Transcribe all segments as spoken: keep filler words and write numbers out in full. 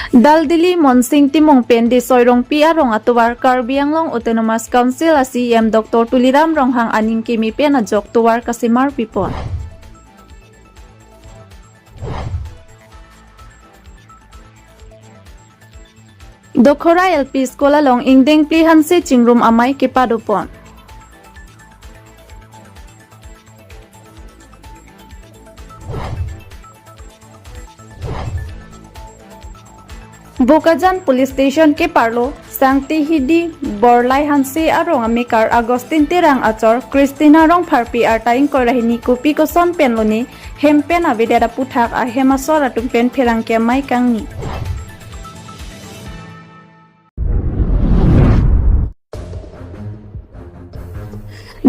Daldili Monsing Timung pen Desoi Rongpi arong atovar Karbi Anglong Autonomous Council a C E M Doctor Tuliram Ronghang aning keme pen ajok tovar kasemar pipon. Dokhora L P School along ingdeng phli hanse chingrum amei kepadopon. Bokajan Police Station keparlo Sangti Hidi Borlai Hanse arong amekar Augustine Terang achor Christina Rongpharpi arta ingkoi ra hini kopi koson pen lone hem pen avedet aputhak ahem asor atum pen pherangke amei kangni.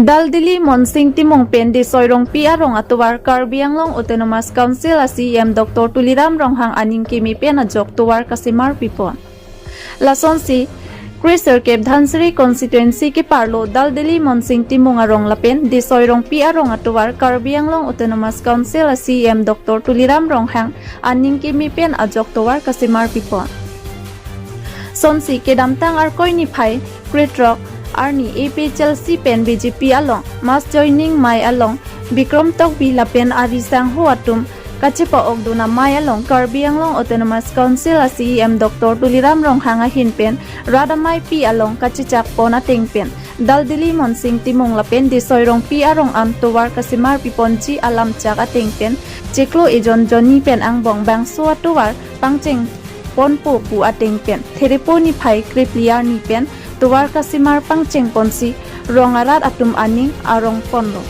Daldili Monsing Timung pen Desoi Rongpi arong atovar Karbi Anglong Autonomous Council a C E M Doctor Tuliram Ronghang aning keme pen ajok tovar kasemar pipon. Lasonsi, Kre Sirkep Dhansiri Constituency keparlo Daldili Monsing Timung arong lapen Desoi Rongpi arong atovar Karbi Anglong Autonomous Council a C E M Doctor Tuliram Ronghang aning keme pen ajok tovar kasemar pipon. Sonsi kedamtang Arkoi niphai krethrok arni A P H L C pen B J P along mass joining mei along Bikrom Tokbi lapen ari sangho atum kachepa-okdun amei along Karbi Anglong Autonomous Council a C E M Doctor Tuliram Ronghang ahin pen rat ameipi along kachechakpon ateng pen Daldili Monsing Timung lapen Desoi Rongpi arong an tovar kasemar piponji alam chak ateng pen chiklo ejon jonni pen angbong bangso atovar pangcheng ponpo pu ateng pen Therepo niphai krephli arni pen tovar kasemar pangcheng ponsi rong arat atum aning arong ponlo.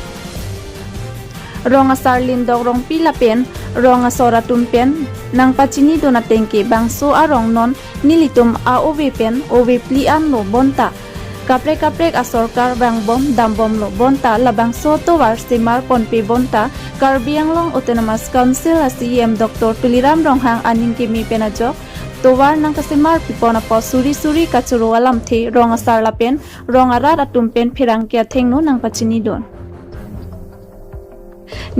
Rong asar Lindok Rongpi lapen rong asor atum pen nangpachinidun ateng ke bangso arong non nelitum a-ove pen ove phli anlo bonta kaprek kaprek asorkar vangbom dambomlo bonta labangso tovar semar ponpe bonta Karbi Anglong Autonomous Council a C E M Doctor Tuliram Ronghang aning keme pen ajok tovar nangkasemar pipon apot suri suri kachoro alamthe rong asar lapen rong arat atum pen pherangke athengno nangpachinidun.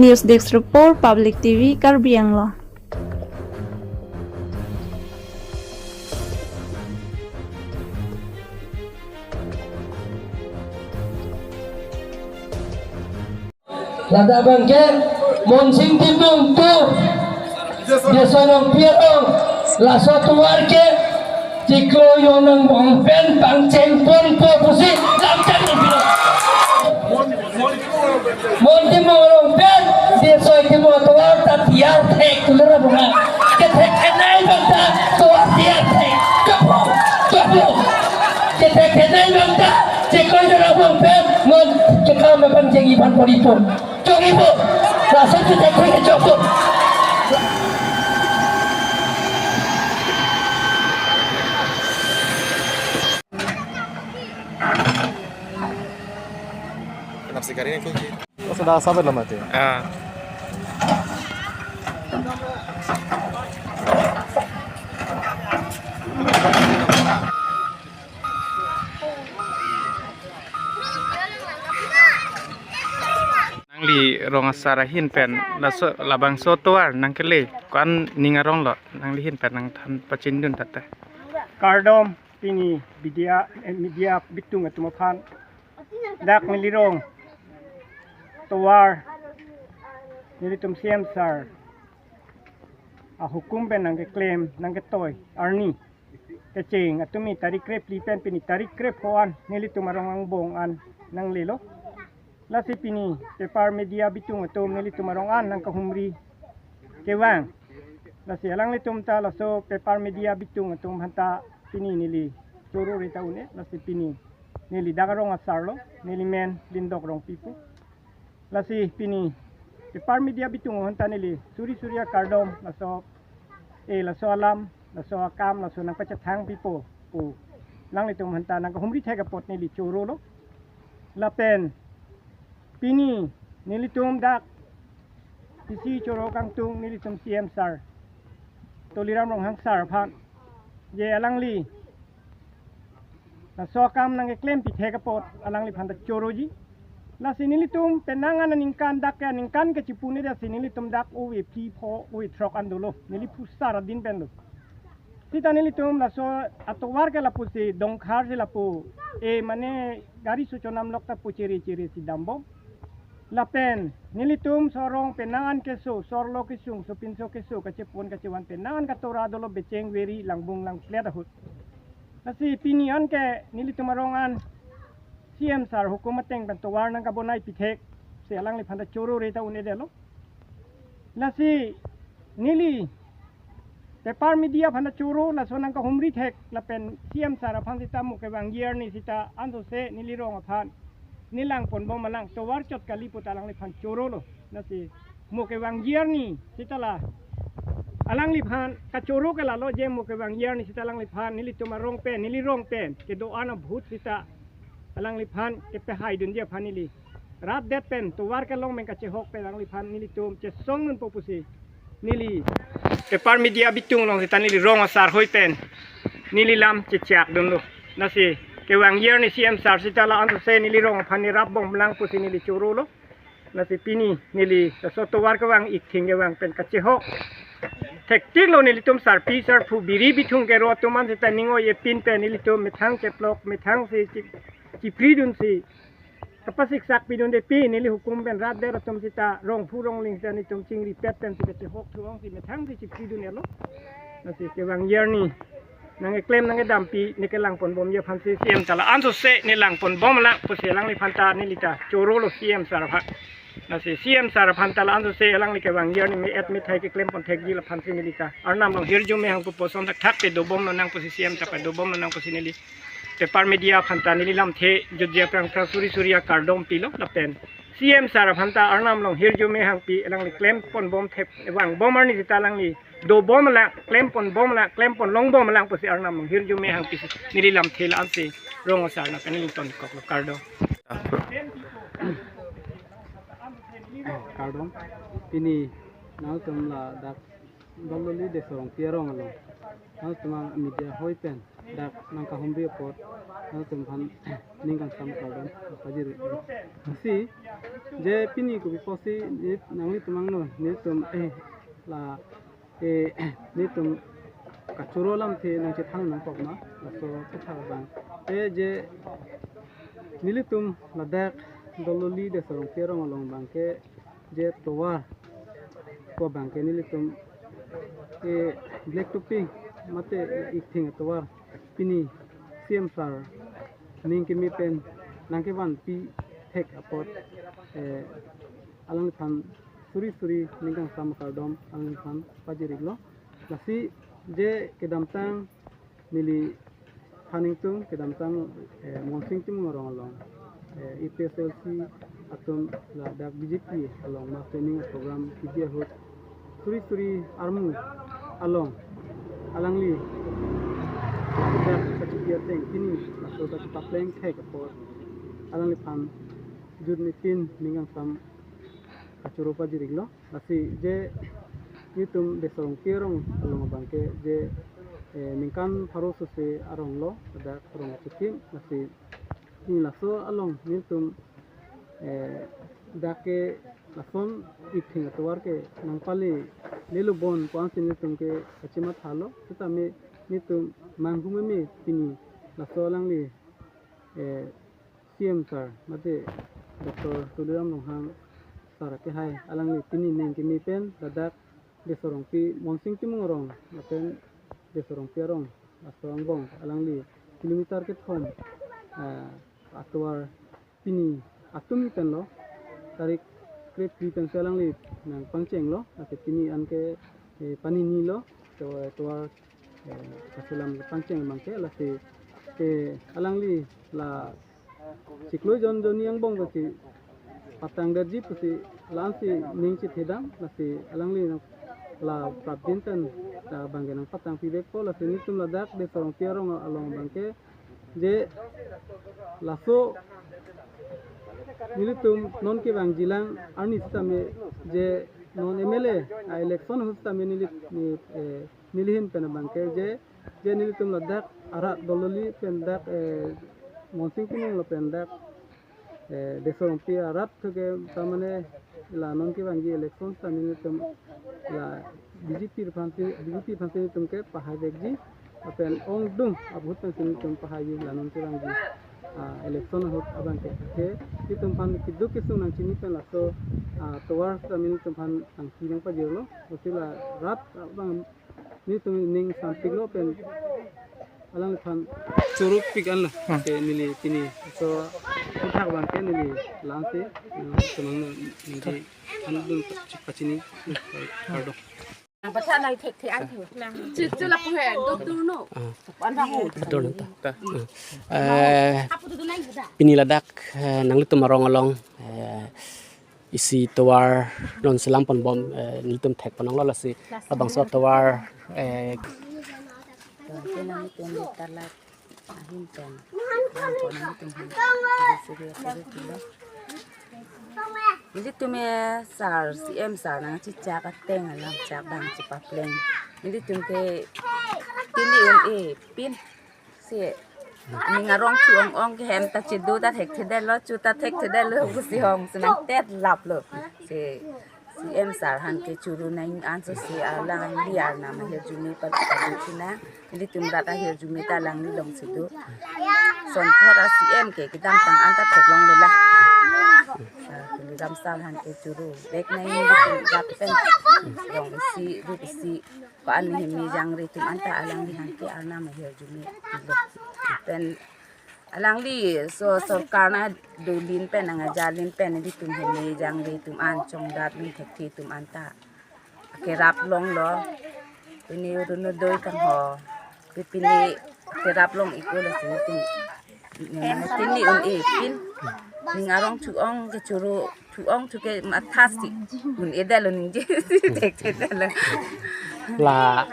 News Desk Report, Public T V, Karbi Anglong. Ladak abangke Monsing Timung tu Desoi Rongpi arong laso atovar ke chiklo ejon angbong pen pangcheng ponpo pusi lamchak lo pilo. Mon Timung arong pen Desoi Timung atovar ta tiar thek tulir abang. Kethek thenei abang ta tovar tiar thek. Kapo, kapo. Kethek thenei abang ta chiklo ejon angbong pen non kekam abang jeng iban poripon. Chok ipo. Laso kethek thek chokpo. Kenapa sih kali ini kunci? Oh, sudah sampai lah mati. Ah. Nangli rong asar ahin pen laso labangso tovar nangkele ko-an ning arong lo nangli ahin pen nangthan pachinidun tata. Kardom pini media, eh, media bitung atum aphan. Dak neli rong tovar nelitum C M sir ahukum pen nangkeklem nangketoi arni kecheng atumi tarik krephli pen pini tarik krepho an nelitum arong angbong an nanglelo. Lasi pini paper media bitung atum nelitum arong an nangkahumri kevang. Lasi alanglitum ta laso paper media bitung atum aphanta pini neli choro re ta un-e. Lasi pini neli dak arong asar lo, neli men Lindok Rongpi pu. Lasi pini paper media bitung aphanta neli suri suri akardom laso, eh, laso alam, laso akam, laso nangpachethang pipo pu alanglitum aphanta nangkahumri thek apot neli choro lo. Lapen pini nelitum dak isi choro kangtung nelitum C M sir Tuliram Ronghang sir aphan, je alangli laso akam nangkeklem pithek apot alangliphan ta choroji. Lasi nelitum penang an aningkan dak ke aningkan ke chipune dasi nelitum dak ove phli pho ove throk an dolo. Neli phusar adin pen lo. Sita nelitum laso atovar ke lapusi Dongkhar si lapu, e mane gari suchonam lok ta pu chere chere si dambom. Lapen nelitum sorong penang an keso, sorlo kesung, sopinso keso, kachepon kachevan penang an katora dolo, becheng veri langbung langplet ahut. Lasi pini an ke nelitum arong an C M sir hukum ateng pen tovar nangkabonai pithek, si alangliphan ta choro re ta un-edetlo. Lasi neli paper media aphan ta choro, laso nangkahumri thek, lapen C M sir aphan sita mo kevangji arni sita ansose neli rong aphan ne langponbom alang, tovar chot kali pu ta alangliphan chorolo. Lasi mo kevangji arni sita la alangliphan kachoro ke lalo, je mo kevangji arni sita alangliphan nelitum arong pen, neli rong pen kedo-an ahut sita alangliphan kepehaidunji aphan neli rat det pen tovar kelong pen kachehok pen alangliphan nelitum chesongdunpo pusi neli paper media bitung along sita neli rong asar hoi pen neli lam chechakdunlo. Lasi kevangji arni C M sir sita la ansose neli rong aphan ne rapbom lang pusi neli chorolo. Lasi pini neli laso tovar kevang ikthing kevang pen kachehok thektiklo. Nelitum sarpi sarpo biri bithung kero atum an sita ning oi-e pin pen nelitum methang cheplok, methang si chi-, chipridunsi kapasik sak pidunde pi, neli hukum pen rat det atum sita rongphu rongling sita nelitum chingripet pen si kachehok thu-ong si methang si chipridun-etlo. Lasi kevangji arni nangkeklem nangkedampi, ne kelangponbomji aphan si C M ta la ansose ne langponbom lang pusi alangliphan ta neli ta chorolo C M sir aphan. Lasi C M sir aphan ta la ansose alangli kevangji arni me-et methai keklempon thekji aphan si neli ta Arnam along hirjume hang pu poson thakthak pedobom lonang pusi, C M ta pedobom lonang pusi neli paper media aphan ta neli lamthe jutji aphrang aphrang suri suri akardom pilo. Lapen C M sir aphan ta Arnam along hirjume hangpi, alangli klemponbom thek vangbom arni sita alangli dobom lang, klemponbom lang, klempon longbom lang pusi Arnam along hirjume hangpi si neli lamthe la ansi rong asar na kani lington koklo, kardom. Kardom. Pini nangtum ladak Dololi Desorongpi arong along nangtum media hoi pen dak nangkahumri apot nangtum aphan ning kangsam kardom pajir. Si je pini kopi pusi nanglitum angno nelitum, eh, la, eh, nelitum kachoro lamthe nangchethan nangkok ma, laso kethak abang. Eh, je nelitum ladak Dololi Desorongpi arong along abangke je tovar ko abangke nelitum, eh, black topping mate ikthing atovar pini C M sir ning keme pen nangkevanpi thek apot, eh, alangliphan suri suri ning kangsam kardom alangliphan pajir-iklo. Lasi je kedamtang neli than ingtung, kedamtang, eh, Monsing Timung arong along, eh, A P H L C atum ladak B J P along mass training program kebi ahut suri suri armu along alangli ladak kachipi ateng pini laso kachipapleng thek apot alangliphan jut nitin ning kangsam kachoro pajir-iklo. Lasi je nelitum Desorongpi arong along abangke je, eh, ningkan pharo sose arong lo, ladak arong achikim. Lasi pini laso along nelitum, eh, dak ke lason ikthing atovar ke nangpalelelo bon pu ansi nelitum ke kachimathalo. Setame nelitum manghu meme pini laso alangli, eh, C M sir mate Doctor Tuliram Ronghang sir akehai alangli pini ning keme pen ladak Desorongpi, Monsing Timung arong lapen Desorongpi arong laso angbong alangli kilometer kethom, eh, atovar pini atum pen lo, tarik krepri pensi alangli nangpangchenglo, lasi pini anke, eh, paninilo, to, tovar, eh, kaselam pangcheng abangke, lasi, eh, alangli la chiklo jon jonni angbong pensi patangdetji pusi la ansi ning chethedam, lasi alangli nang la prapjin pen ta abangke nangpatangpi vekpo, lasi nelitum ladak Desorongpi arong along abangke je laso nelitum non kevangjilang arni sitame je non M L A a-election ahut sitame neli, ni, eh, nelihin pen abangke je, je nelitum ladak arat Dololi pen dak, eh, Monsing Timung lo pen dak, eh, Desorongpi arat thu ke tamane la non kevangji election sitame nelitum la B J P aphansi, B J P aphansi nelitum ke pahai vekji. Lapen ongdung ahut pensi nelitum pahai la non chevangji, ah, election ahut abang ke, ke nelitum aphan keduk kesung nangchini pen laso, ah, tovar sitame nelitum aphan tangki nangpajirlo. Laso la rat abang nelitum ning sampiklo pen alangliphan churupik anlo. Hmm. Ke neli pini so puthak abang ke neli langsi, eh, semang neli andun pachini, eh, kardom. Nang patha nang thekthe an thu. Chu, chu lapu he, do tur no. Ah. An bang ho. Do tur no ta. Ta. Ah. Eh, Hapu tu nang da. Pini ladak, eh, nanglitum arong along, eh, isi tovar non selam ponbom, eh, nelitum thek ponlonglo lasi. Lasi. Labangso tovar, eh, To, ke nanglitum di talat ahin pen. Bang ko nanglitum ahin. Suri suri suri kilo. Nelitum e sar, C M sar nangchechak ateng alam chak bang chepapleng. Nelitum ke pini un-e pin. Si ning arong chu-ong-ong ke hem ta chedu ta thekthedetlo, chu ta thekthedetlo, pusi hong si nangtetlaplo. Si C M sar aphan ke churu nang anso si alangli arnam ahirjume pal padu chinang. Nelitum rat ahirjume ta alangli alongsi do. Sonthot a C M ke kedamtang anta theklonglelang. Ah, Tuliram sar aphan ke churu. Bek nang nelitum rat pen rong isi, rup isi. Ko-an hemi jangre atum anta alangli aphan ke arnam ahirjume pilo. Pen alangli so sorkar nangdolin pen nangjajalin pen nelitum hemi jangre atum an chongdat lun thekthe atum anta kerap longlo. Pini Orunodoi kangho. Pi pini kerap long-iklo lasi nelitum. Nang pini un-e pin. Ning arong chu-ong ke churu, chu-ong chu ke mathasi. Un-edetlo ningje si thekthedetlo. La,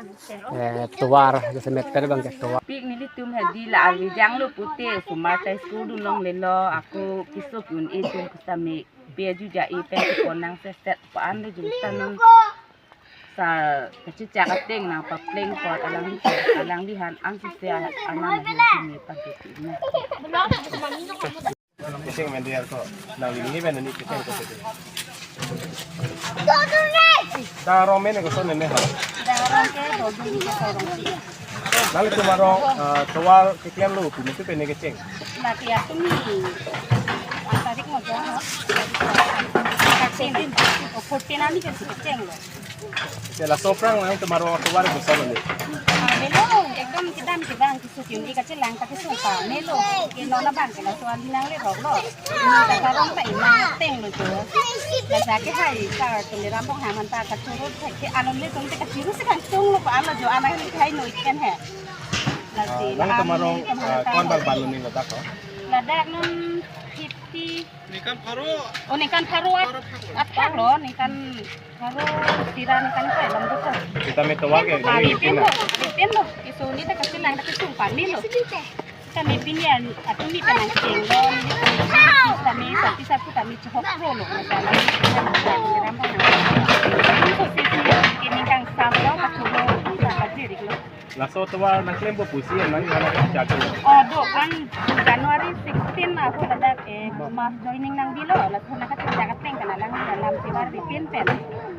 eh, tovar, jese meter abang ke tovar. Pik nelitum hedi la arvi janglo pute, osomar ta school dunlonglelo, ako keso un-e atum sitame, pe aju ja-e pen pon nangseset, pa an le jumta nang. Sar kachechak ateng nangpapleng apot alangli, alangli aphan ansi se arnam ahirjume padu chinang. Kecheng men diar ko, nangli ni men ni kecheng ko sete. Dak arong men koson ne ha? Dak arong ke Dolbini ke Sorong si. Nanglitum arong, ah, tovar keklemlo pu, nelitum pen ne kecheng. Lati atum ni, ang tarik mo jo, no? Thirteen, o fourteen ani ke kechenglo. Ke laso aphrang nangtum arong tovar koson ne? Ah, melo, ekdom kedam kedam keso un-e kachelang ta kesung pa, melo. Ke non abang ke laso ali nangle roklo. Ni ta karong ta inang tenglo jo. Laso ke hai sar Tuliram Ronghang aphan ta kachuru thek ke alon le tum te kachuru si kangchunglo pa alo jo, anak ni hai noi ken he. Lasi Ah, nangtum arong, ah, ko-an bal bal ni ladak ko? Ladak non fifty. Ningkan pharo. Oh, ningkan pharo at-, athak lo, ningkan pharo sira ningkan ko alam do ko. Sitame tovar ke, Ah, nang ripin lo, ipin na? Ripin lo. Keso un-e ta kachelang ta kesung pa, melo. Sitame pini an, atum ni ta nangchenglo, ni sitame, sitame, sitame chehok rolo. Masalah, ni sitame ram pa na. Ni so si si, ke ningkan sam lo, kachuru, sa kajiriklo. Laso tovar nangklempo pusi nang nang chak. Oh, do an January sixteen ahut ladak, eh, mass joining nangbilo, laso nangkachak ateng kan alang alam chevarbi pin pen.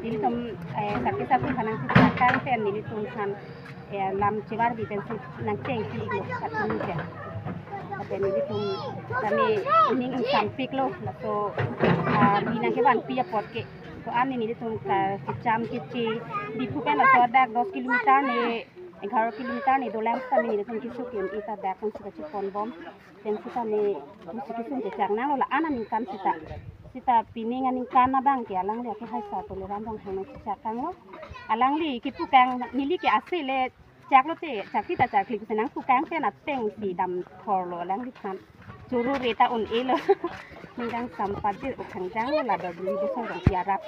Nelitum, eh, sati sati aphan nangchak ateng pen nelitum aphan, eh, lam chevarbi pensi nangchengpi-iklo atum pen. Lapen nelitum kami ning ingsampiklo, laso, ah, mi nangkevanpi apot ke. Ko-an nelitum ka kecham keche, Diphu pen laso dak dos kilometer ne, egharo kilometer ne dolang sitame nelitum keso un-e ta dak pensi kacheponbom. Pen sitame pusi kesung kechak nanglo la-an aningkan sita. Sita pining aningkan abang ke alangli ke hai sar Tuliram Ronghang nangchechak tanglo. Alangli kepu kang neli ke ase le chaklo te, chakti ta chakli pusi nangpu kang pen ateng si damthorlo alangliphan. Churu re ta un-elo. Ningkan sam pajir ukhang janglo la Dolbini ke Sorong si arap.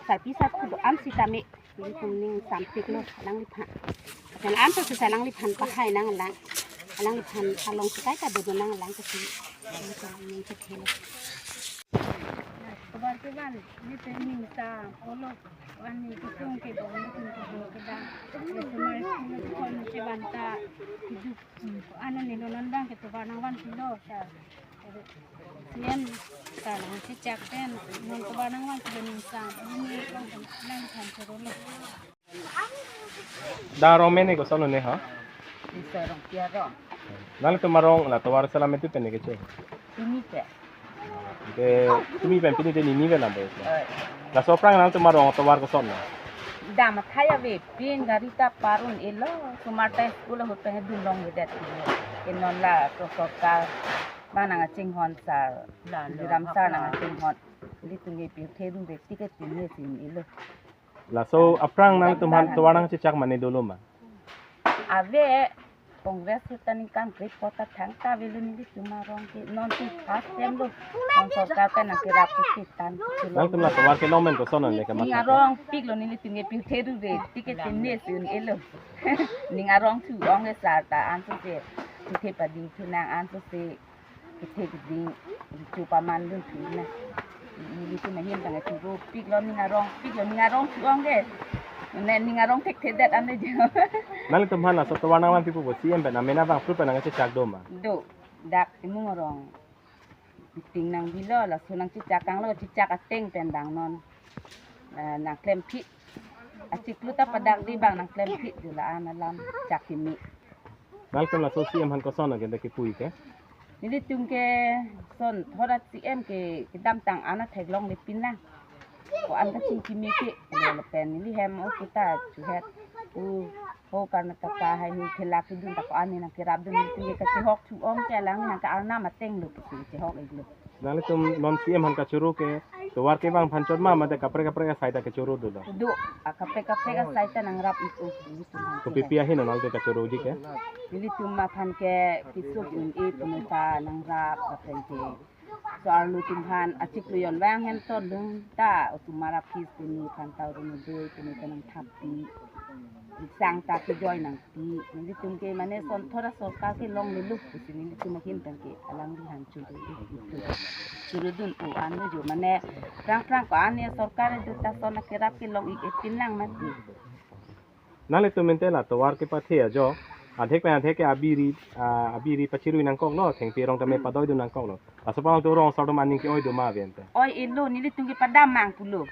Sarpi sarpo do-an sitame. Nelitum ning ingsampiklo alangliphan. Lapen anso si alangliphan pahai nanglang. Alangliphan along si kaita dodo nanglang pusi. Nelitum ning chethelo. Tovar kevan, nelitum ning ingsampiklo. Ko-an ni kechung kebom, nelitum kechung kedam. Nelitum school kon chevan ta keduk. Ko-an ni non non abang ke tovar nangvanpilo, sar. C M sar nangchechak pen, non tovar nangvanpilo ning sam. Ini nang than chorolo. Dak arong men koson ne ha? Isai Rongpi arong. Nangtum arong la tovar selam itu pen ke che. Ini ke. Ke tumi pen pini de nini pen ambe. Oi. Laso aphrang nangtum arong tovar koson na? Dam athai avepin gari ta par un-elo. Osomar ta school ahut pen dun longledet. Ke non la to sorkar abang nangchinghon sar. La, la, Biram sar la. Nangchinghon. Ilitum ke pirthe dun bek ticket tin ne sin elo. Laso aphrang nangtum aphan tovar nangchechak mane dolo ma? Ave, Congress ta ningkan krep kota thangta avelo nelitum arong ke non ti first time lo. Non sorkar pen nangkerap ke tan. Nangtum la tovar kelong pen koson an le ke ning matha? Arong piklo nelitum ke pirthe dun bek ticket tin ne sin elo. Ning arong thu-ong ke sar ta ansose. Pirthe pading thu nang ansose. Kethe keding richu paman dun thu na. Nelitum ahin tang churu piklo ning arong piklo ning arong thu-ong ke. Ne ning arong thekthedet ane jo. Nangtum aphan laso tovar nangvanpipo pu C M pen amen abang pru pen nangchechak do ma? Do, dak Timung arong. Meeting nangbilo laso nangchechak tanglo chechak ateng pen bang non. Eh, nangklemphi. Achiklo ta padak di bang nangklemphi dula an alam chak kimi. Nangtum laso C M aphan koson ke de kipui ke? Nelitum ke son thorat C M ke kedamtang an athek longle pin lang. Ko-an kachingkimi ke, lapen neli hem o kita chuhet. U ho Karnataka hai hu khela kedun ta ko-an nangkerap dun nelitum ke kachehok thu-ong ke alang nang ka arnam ateng lo kachehok iklo. Nanglitum non C M aphan kachoro ke tovar kevang aphan chot ma mate kaprek kaprek asai ta kachoro dolo? Do, a kaprek kaprek asai ta nangrap ik-o nelitum aphan. Kopipi ahin nanglitum kachoroji ke? Nelitum aphan ke kisuk un-e punoi ta nangrap lapen ke. So arlo atum aphan achiklo jon vang hem todung ta osomar aphi punoi aphan ta Orunodoi punoi ta nangthappi. Sang ta kejoi nangpi. Nelitum ke mane son thorat sorkar kelonglelo pusi nelitum ahin tang ke alangli aphan churu dun. Churu dun o an lo jo mane prang prang ko-an ne sorkar do ta son akerap kelong ik-e pin lang mati. Nanglitum mente la tovar kepathe ajo. Adhek pen adhek ke abiri, ah, abiri pachirui nangkoklo, thengpi arong tame padoi dun nangkoklo. Laso aphrang tu rong sar atum aning ke-oi do ma ave ante? Oi-elo, nelitum ke padam mang pulo.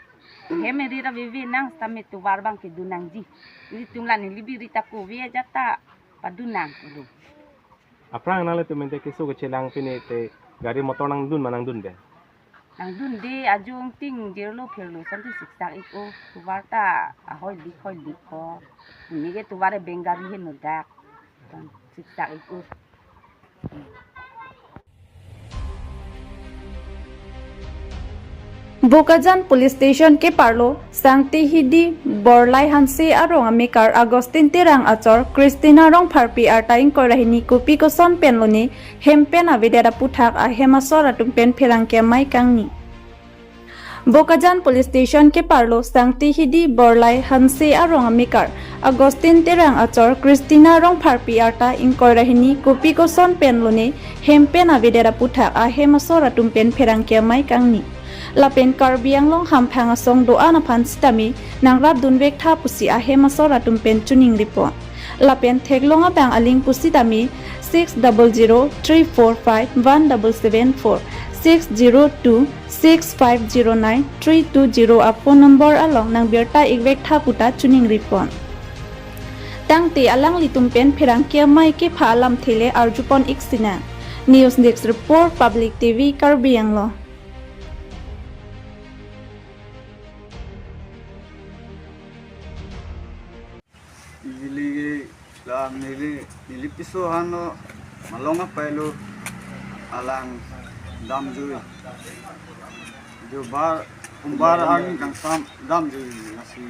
Hem eri ra veve nang sitame tovar abang kedun nangji. Nelitum la neli biri ta kove ajat ta padun nang pulo. Aphrang nanglitum mente keso kechelang pine te gari motor nangdun ma nangdunde? Nangdunde, ajo ingting jirlo phirlo son ti siksak ik-o, tovar ta ahoi lik hoi lik ko. Pini ke tovar e beng gari heno dak. Son siksak ik-o. Bokajan Police Station keparlo Sangti Hidi Borlai Hanse arong amekar Augustine Terang achor Christina Rongpharpi arta ingkoi ra hini kopi koson pen lone hem pen avedet aputhak ahem asor atum pen pherangke amei kangni. Bokajan Police Station keparlo Sangti Hidi Borlai Hanse arong amekar Augustine Terang achor Christina Rongpharpi arta ingkoi ra hini kopi koson pen lone hem pen avedet aputhak ahem asor atum pen pherangke amei kangni. Lapen Karbi Anglong hamphang asong do-an aphan sitame nangrap dunvek tha pusi ahem asor atum pen choningri pon. Lapen theklong abang aling pusitame six double zero three four five one double seven four, six zero two six five zero nine three two zero a phone number along nangbirta ikvek tha puta choningri pon. Tangte alanglitum pen pherangke amei kepha alamthe le arjupon ik sinang. News Desk Report, Public T V, Karbi Anglong. Neli ke la neli, neli piso aphan lo malong apai lo alang damjui. Jo bar, kumbar arni kangsam damjui lasi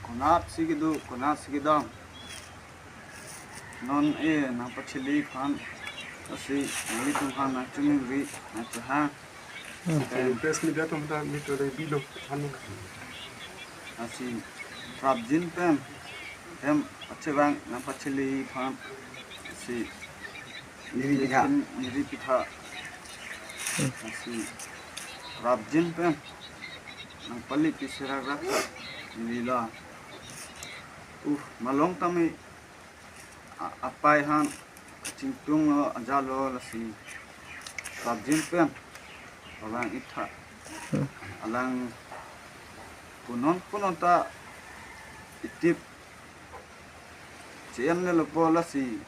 konatsi kedo, konatsi kedam. Non e nangpachili aphan lasi nanglitum aphan nangchoningri nangchehang. Hmm. Press media atum ta meet lo bilo aphan. Lasi prapjin pen hem achevang nangpachili aphan lasi niri pitha. Niri pitha. Hmm. Lasi prapjin pen nangpali pisirak rak nirila. Uh, malong tame a-, apai aphan kachingtung lo, ajat lo lasi prapjin pen alang itha. Hmm. Alang punon punon ta itip C M ne lopo lasi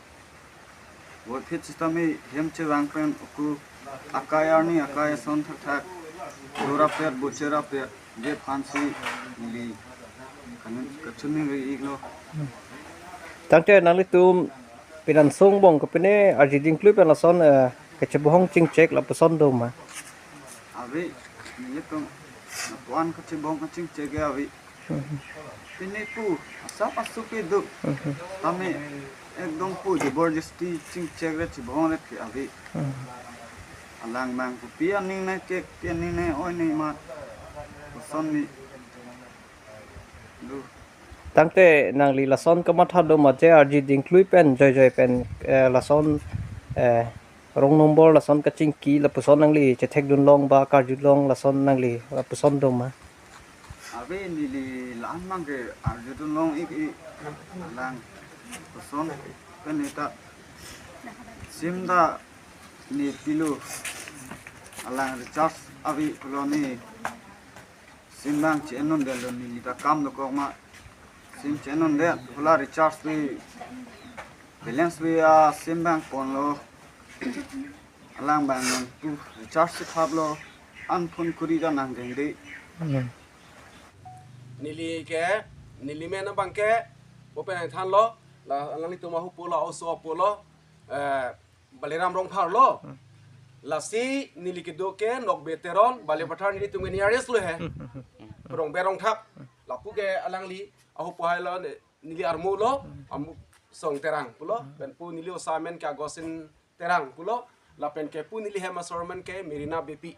Voiphit sitame hem chevang pen oku akai arni akai ason thakthak dorapet bocherapet je aphansi neli kanin kachiningri-iklo. Tangte nanglitum pinanso angbong kapine arjudunklui pen lason, eh, kachebohong chingchek lapuson doma? Ave, nelitum lapuan kachebohong kachingchek ke ave. Pine pu asap asuk kedo. Tame ekdom pu jabardasti chingchek re chebohong re ke ave. Alang mang pu pi aning nai kek, pi aning nai oi nai mat. Koson ni. Do. Tangte nangli lason kamatha doma je arjudunklui pen joijoi pen, eh, lason, eh, wrong number lason kachingki lapuson nangli chethekdun long ba karjulong lason nangli lapuson doma? Ave, neli la-an mang ke arjudun long-ik-ik, alang koson pen eta sim ta ne pilo, alang recharge ave pulo, ne sim bang che-en-un detlo, neli ta kam dokok ma. Sim che-en-un det, hala recharge ave, balance ave, a sim bang ponlo. Alang bang nangpu recharge si thaplo, an phone kuri ta nangdengde. Hmm. Neli ke, neli men abang ke, bo pen nangthanlo, la, alanglitum ahupo lo, oso apo lo, eh, Baliram Rongphar lo. Hmm. Lasi neli kedo ke Nokbe Teron, Balipathar, nelitum ke nearest lo he. Hmm. Rongbe Rongthap. Lapu ke alangli ahupo hai lo, ne-, neli armu lo, Hmm. Amusong Terang pulo, Hmm. Pen pu neli osa amen ke Augustine Terang pulo, lapen ke pu neli hem asor amen ke Merina Beypi.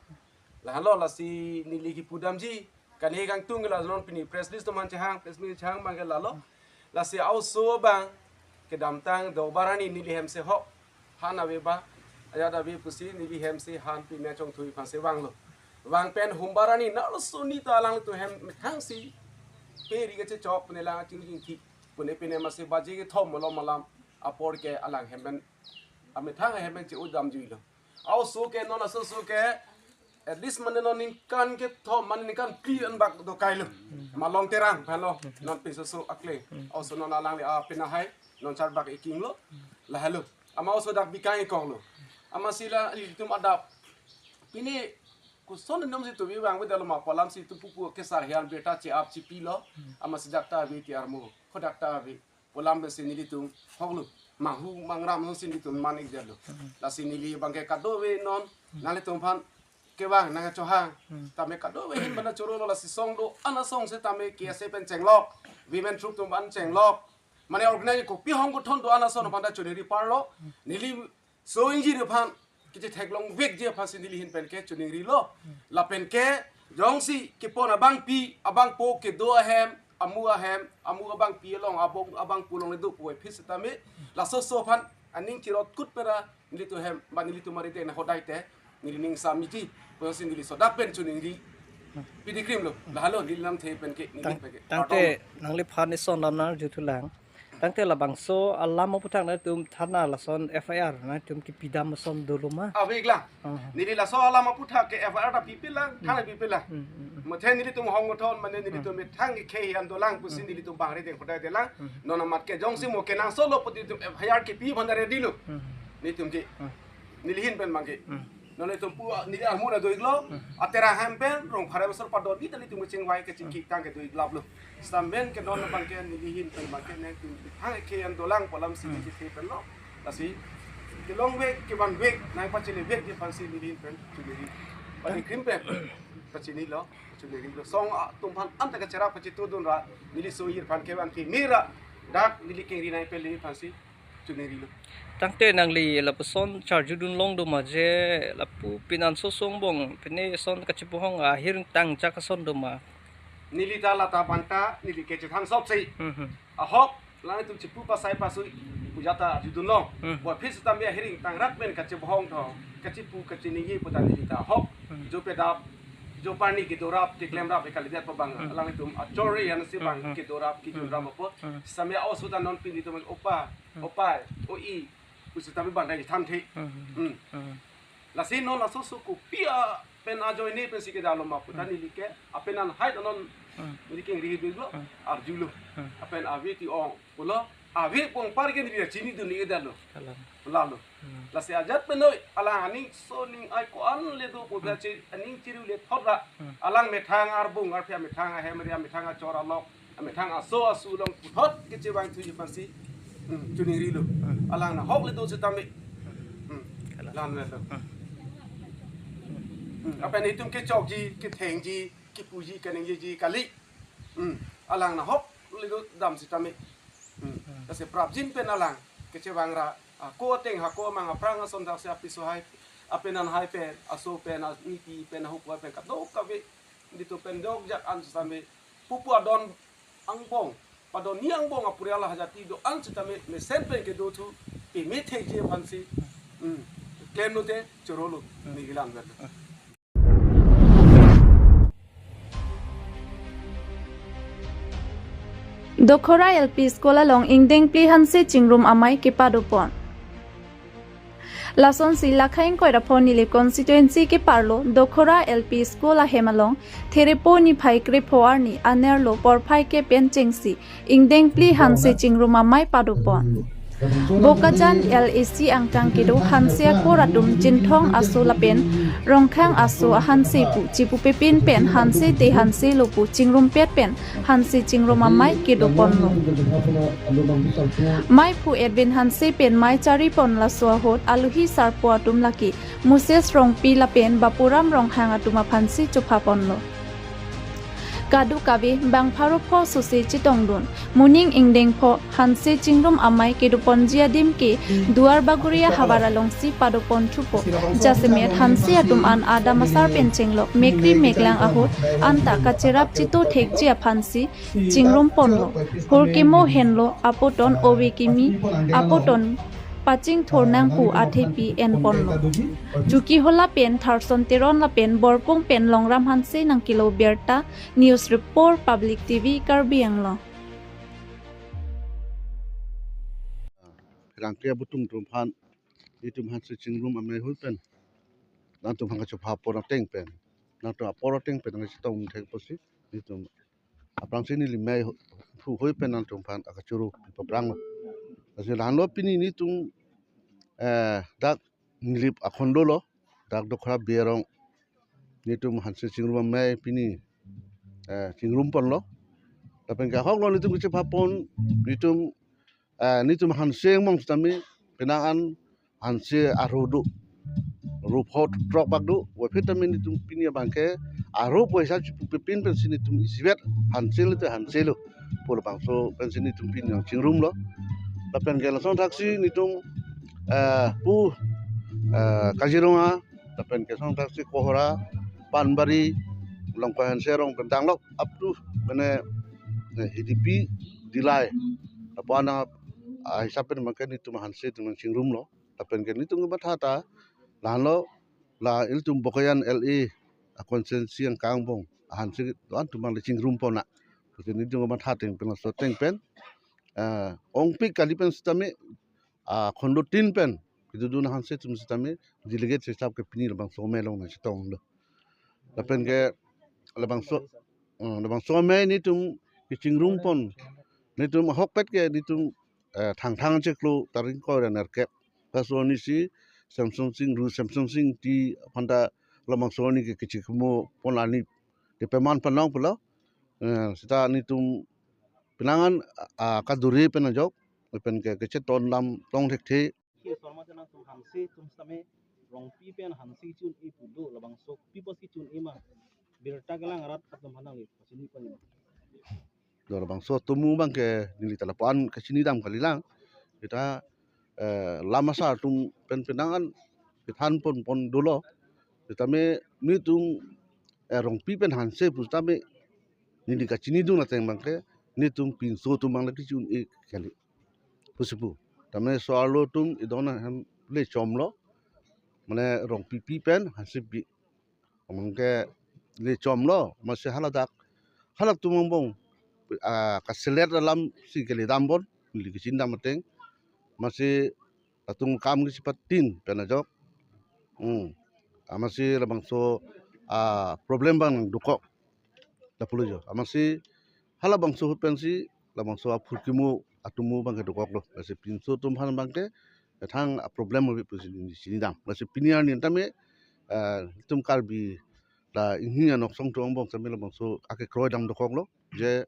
Lahelo, lasi neli kipudamji, kane kangtung la non pini press release atum aphan chehang, press release chehang abang ke lalo. Lasi a-oso abang kedamtang Deobar arni neli hem si hok, han ave ba, ajat ave pusi neli hem si han pine chongthui aphan si vanglo. Vang pen Humbar arni nalo suni ta alanglitum hem methang si pe ri kachechok pune lang chingchingthi pune pine masi baji kethom malom alam apor ke alang hem pen amethang hem pen che-udamjuilo. A-oso ke non aso oso ke at least mane non ningkan kethom, mane ningkan phli anbak do kailo. Malong Terang aphan lo, non pinso oso akle. A-oso non alangli apina hai, non charbak iking lo. Lahelo. Amat oso dak bikang ikong lo. Amatsi la ilitum adap. Pine koson nom si tubi vang beda lo ma pu alam si tu pupu kesar hian beta che-ap chepilo. Amatsi dak ta ave ti armu. Ko dak ta ave. Pu alam pensi nelitum hoklo. Manghu mangram hong si nelitum man-ik detlo. Lasi neli abang ke kadokave non nanglitum aphan kevang nangchohang. Tame kadokave ahin bana choro lo, lasi song do-an asong setame K S A pen chenglok. Women troop atum aphan chenglok. Mane organize kopi hong kothon do-an ason aphan ta choningri parlo. Neli so ingjir aphan, kachethek longvekji aphansi neli ahin pen ke choningrilo. Lapen ke jongsi kepon abangpi, abangpo kedo ahem, amu ahem, amu abangpi along, abang, abangpo along le do puvoiphit setame. Laso oso aphan aning chirot kut pera nelitum hem, ba nelitum arideng na hodai te, neli ning sam miji, pusi neli sodak pen choningri. Pini krim lo, lahelo, neli lamthe pen ke, neli Tang-, pen ke. Tangte nangliphan ison lam nang juthulang. Tangte labangso alam aputhak nangtum thana lason F I R nangtum kipidam ason dolo ma? Ave iklang. Oh. Neli laso alam aputhak ke F I R ta pipelang, Hmm. thana pipelang. Hmm, hmm, hmm. Muthe nelitum hong kothon, mane nelitum Hmm. methang ke khei an dolang pusi Hmm. nelitum bang arideng hodai detlang. Hmm. Non amat ke jongsi mo kenangsot lo pu nelitum F I R kepi aphan ready lo. Hmm. Nelitum ke. Hmm. Neli ahin pen abang ke. Hmm. Non nelitum pu, neli armu na do-iklo. Hmm. A Terang hem pen, Rongphar hem asor padon, nelitum kachingvai kachingki tang ke do-ik laplo. Stammen ke non abang ke neli ahin pen abang ke nangtum hang ke an dolang pu alam si Hmm. neli ke penlo. Lasi kelongvek, kevanvek, nangpachinivekji aphansi neli ahin pen choningri. Pini krim pen pachinilo, choningrilo. Song atum aphan anta kacherap kachetudun ra, neli so ingjir aphan kevan keme ra, dak neli kengri nai pen neli aphansi choningrilo. Tangte nangli lapuson charjudun long doma je lapu pinanso angbong pine ason kachebohong ahiring tang chak ason doma? Neli ta lata banta, neli ke chethan sop si. Hmm, hmm. Ahok, lang itum chepu pasai pasui, puja ta arjudun long. Hmm. Voiphit setame ahiring tang rat pen kachebohong tho, kachepu kachiningri pu ta neli ta ahok. Hmm. Jo pedap, jo parni kedorap, keklemrap, kekalidet pa abang. Hmm. Alanglitum achor-i ansi abang Hmm, hmm. kedorap, kejun Hmm. ram apo. Hmm. Setame a-oso ta non pini atum opa, Hmm. opai, o-i, pusi tame bang dai than the. Hmm. Hmm. Hmm. Lasi non laso oso kopi apen ajoine pensi kedalo ma pu ta Hmm. neli ke, apenan hai non Hmm. neli kengri do-iklo, Hmm. arjulo. Hmm. Apen ave ti ong pulo, Ave pon apar ke neli chinidun-ik-et lo. Kalang. Lalo. Hmm. Lasi ajat penoi alang aning so ning ai ko-an le do pu Hmm. achi aning chiri le thot ra. Hmm. Alang methang arbung arphi amethang ahem ri amethang achor alok amethang aso asu along puthot kechevang thuji aphansi. Hmm. Chuning rilo. Hmm. Alang nahok le do sitame. Hmm. Kalang. Lan le do. Hmm. Hmm. Lapen itum kechokji, kethengji, kipuji, kaningjeji kali. Hmm. Alang nahok le do dam sitame. Hmm. Hmm. Lasi prapjin pen alang kechevang ra, ako ateng, ako amang aphrang ason thaksi apiso hai, apenan hai pen, aso pen, aniti pen, ahupo pen, kadokave, ditu pen jokjak an sitame, pupu adon angbong, padon ni angbong apurial hajati do-an sitame, mesen pen kedo thu, peme thekji aphansi. Hmm. Klem lote, chorolo, Hmm. neli kelang vet. Dokhora L P School along ingdeng phli hanse chingrum amei kepadopon. Lasonsi Lakha ingkoi ra pho Nilip constituency keparlo Dokhora L P School ahem along Therepo niphai krepho arni anerlo porphai kep pen chengsi ingdeng phli hanse chingrum amei padopon. Bokajan L A C angkang kedo hanse akor atum Chinthong aso lapen Rongkhang aso ahanse pu chipupepin pen hanse te hanse lo pu chingrumpet pen hanse chingrum amei kedoponlo. Meiphu Edwin Hanse pen mei charipon laso ahut alohi sarpo atum lake Moses Rongpi lapen Bapuram Ronghang atum aphansi chophaponlo. Kadokave bang pharo pho sose chetongdun, moning ingdeng pho hanse chingrum amei kedoponji adim ke Duar Bagori ahavar alongsi padopon thupo. Jasemet hanse atum an adam asar pen chenglok mekri meklang ahut anta kacherap chito thekji aphansi chingrum ponlo. Hurkimo henlo apoton ove kimi apoton pachingthor nang pu athepi enponlo. Chokihola pen Tharson Teron lapen Borpung pen Longram Hanse nangkelo birta, news report Public T V Karbi Anglong. Rangke abutung atum aphan, itum hanse chingrum amei hui pen, nangtum aphan kachophapon ateng pen, nangtum apor ateng pen nangchetong thek pusi, itum aphrangsi neli mei hu-, phu hui pen nangtum aphan akachoro papranglo. Lasi la-anlo pini netum, eh, dak Nilip akhondo lo, dak Dokhora Berong, netum hanse chingrum amei pini, eh, chingrum ponlo. Lapen ke ahoklo netum kechephapon, netum, eh, netum hanse angbong sitame, penang an hanse arho do, ro pho throk bak do, waphi tame netum pini abang ke arho pu hisap chipupepin pensi netum isivet hanse lo te hanse lo pu labangso pensi netum pini nangchingrumlo. Lapen ke lason thaksi netum, eh, pu, eh, Kaziranga, lapen ke lason thaksi Kohora, Panbari, Longkoi Hanse arong pen danglok up to mane, eh, Hidipi, Dillai. Lapu-an a, ah, hisap pen abang ke netum hanse atum nangchingrumlo. Lapen ke netum kematha ta, la-anlo, la ilitum Bokajan L A a constituency angkang angbong ahanse do-an atum abang le chingrum pon na. Lasi netum kematha ateng pen laso ateng pen, eh, ongpik kali pen sitame, ah, akhondo tin pen kedodun hanse atum sitame delegate hisap ke pini labangso amei along nangchetonglo. Lapen ke labangso, eh, labangso amei netum kechingrum pon, netum ahokpet ke netum, eh, Thangthang chiklo tarik ingkoi ra nerkep, laso arnisi Semsonsing Ru, Semsonsing Ingti aphan ta labangso arni ke kechikimo pon arni kepaman pon long pulo. Eh, seta netum penang an, ah, kaduri pen ajok, pen ke kechetong dam tong thekthe. Ki asor ma chenang atum hanse atum sitame Rongpi pen hanse chun-e pu do, labangso pi apotsi chun-e ma, birta kelang arat atum aphan nangli pachini pon ma. Do labangso atum abang ke neli ta lapu-an kachini dam kalilang. Kita, eh, lam asar atum pen penang an kethan pon pon dolo. Sitame netum, eh, Rongpi pen hanse pu sitame neli kachinidun ateng abang ke netum pinso atum abang le kechun-e kali. Pusi pu. Tame so-arlo atum idon ahem le chomlo. Mane Rongpipi pen hansepi. Amang ke le chomlo, amatsi haladak, halak atum angbong, ah, kaselet alam si kele dam pon, neli kachin dam ateng. Amatsi latum akam kesi patin pen ajok. Hmm. Amatsi labangso, ah, problem abang dokok. Lapulo jo. Amatsi halabangso ahut pensi labangso aphurkimo atomo abangke dokoklo. Lasi pinso atum aphan abangke thang a-problem ave pusi chinidam. Lasi pini arni tame, eh, itum Karbi la inghing anoksong atum angbong tame labangso akekroi dam dokoklo. Je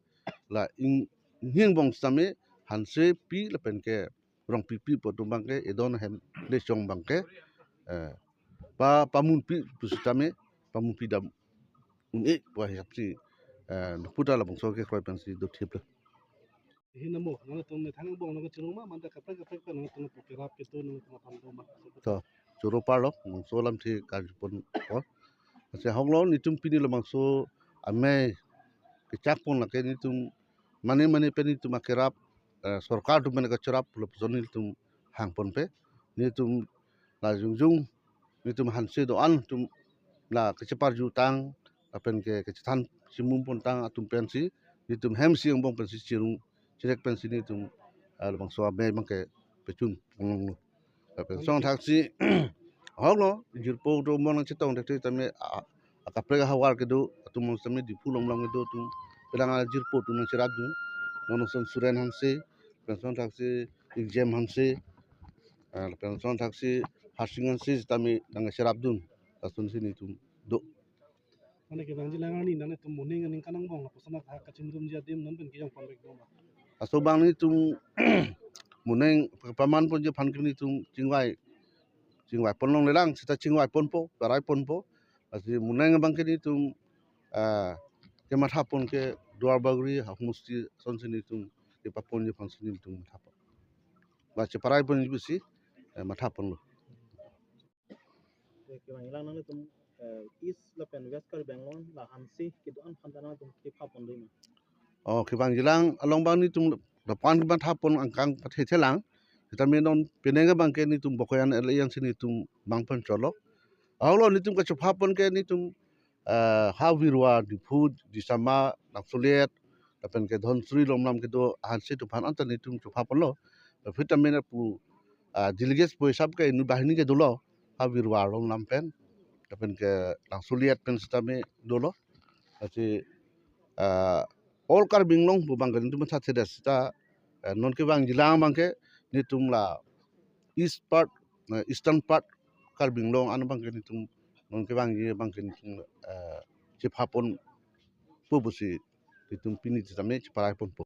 la ing-, inghing angbong tame Hansepi lapen ke Rongpipi pu atum abangke edon hem lechong abangke, eh, pa, pamunpi pusitame pamunpi dam un-e pu ahisapsi, eh, puta labangso akekroi pensi dothiplo. Hin namo, nangtum methang angbong nang chirung ma, manta kaprek kaprek pa nangtum po kerap ketu nangtum aphan do ma. To, choro parlo, labangso alamthe karjupon ko. Lasi ahoklo, netum pini labangso amei kechakpon lake netum mane mane pen netum akerap, eh, sorkar atum pen kacherap lapuson netum hangponpe. Netum la jongjong netum Hanse do-an atum la kacheparjutang lapen ke kachethan chimum pontang atum pensi netum hemsi angbong pensi chirung chirek pensi netum, ah, labangso amei abangke pechun ponlonglo. Lapen lason thaksi ahoklo, jirpo do mon nangchetong thekthek tame, ah, akaprek ahavar kedo atum mon tame Diphu along along kedo atum, penang ajirpo atum nangcherapdun. Non ason Suren Hanse, lapen lason thaksi Ikjem Hanse, ah, lapen lason thaksi Harsing Hanse tame nangcherapdun. Lasonsi netum do. Mane kevangjilang arni nangtum moning aningkan angbong lapuson athak kachingrum ji adim non pen kejang ponvek do ma. Laso abang netum moning paman ponji aphan ke netum chingvai, chingvai ponlonglelang, seta chingvai ponpo, parai ponpo. Lasi moning abangke netum, ah, kematha pon ke Duar Bagori Hahmusti asonsi netum kepaponji aphansi netum matha pon. Ba cheparai ponji pusi, eh, matha ponlo. Oke, kevangjilang nangtum, eh, East lapen West Karbi Anglong la Hanse kedo-an aphan ta nangtum kepha pon dei ma? Oh, kevangjilang along abang netum lapu-an kematha pon angkang pathe thelang. Seta me non penang abangke netum Bokajan L A ansi netum bang pen cholo. Ahoklo netum kachepha pon ke netum, eh, ha Virua, Diphu, Disama, Langsoliet, lapen ke Dhansiri along alam kedo Hanse atum aphan anta netum chepha ponlo. Lapen tame lapu, ah, delegates pu hisap ke inut banghini kedolo, ha Virua along alam pen, lapen ke Langsoliet pen sitame dolo. Lasi, ah, all Karbi Anglong pu abangke netum matha thekthe seta, eh, non kevangjilang abangke netum la East part, eh, Eastern part Karbi Anglong an abangke netum non kevangji abangke netum, eh, chepha ponpo pusi netum pini tame cheparai ponpo.